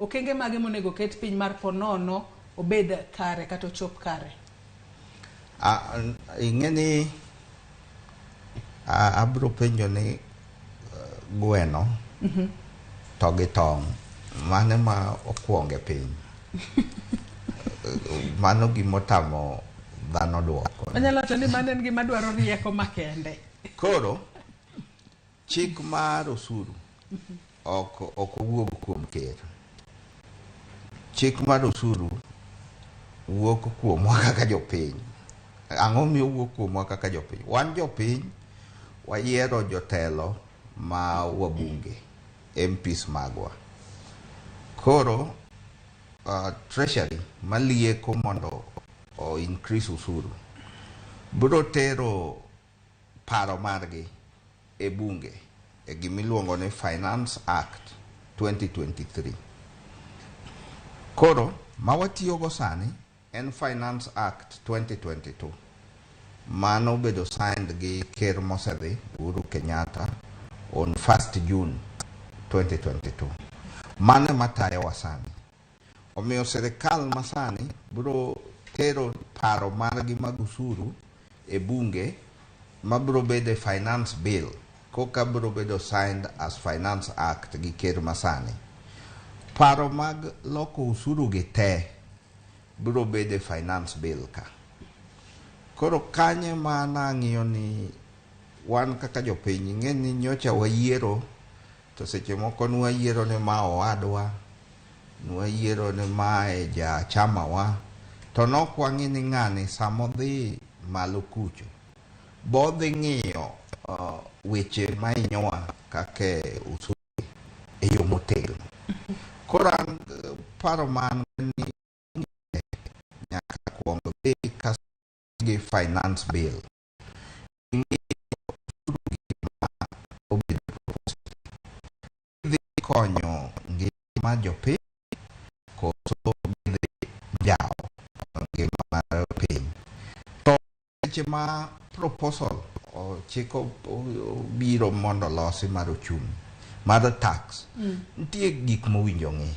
Okenge mage monego ket piny mar ponono obed kare kata ochop kare? Ing'e ni abiro penjo ni gweno to gi tong' mane ma okwongo e piny? Mano gimotamo dhano duoko. Anyalo wacho ni mano en gima dwaro rieko makende. Koro chik mar osuru ok owuog kuom ker. Chik mar osuru wuok kuomwa kaka jopiny. Ang'o miyo owuok kuomwa kaka jopiny? Wan jopiny wayiero jotelo ma wabunge, MPs magwa. Koro Treasury malieko mondo o increase osuru biro tero paro margi e bunge e gimiluongo ni Finance Act 2023. Koro ma watiyogo sani en Finance Act 2022. Mano obedo signed gi ker mosedhi Uhuru Kenyatta on 1st June 2022. Mano ema tayowa sani. Omiyo sirikal masani biro tero paro margi mag osuru e bunge mabiro bedo e finance bill koka biro bedo signed as Finance Act gi ker masani. Paro mag loko osuru gi te biro bedo e finance bill ka. Koro kanye ma nang'iyo ni wan kaka jopiny ing'e ni nyocha wayiero to seche moko nwayiero ni ma owadwa, nwayiero ni mae ja chamawa, to nok wang'i ni ng'ani samodhi malo kucho bodhi ng'iyo weche mahinyowa kaka osuru e yo motegno. Koro an paro ma an ni nyaka kuong dhi ka gi finance bill obedo proposed dhi konyo ngima jopiny koso gidhi njawo ngima mar piny. To seche ma proposal chik obiro mondo olosi mar ochumi mar tax, nitie gik mowinjo ng'i.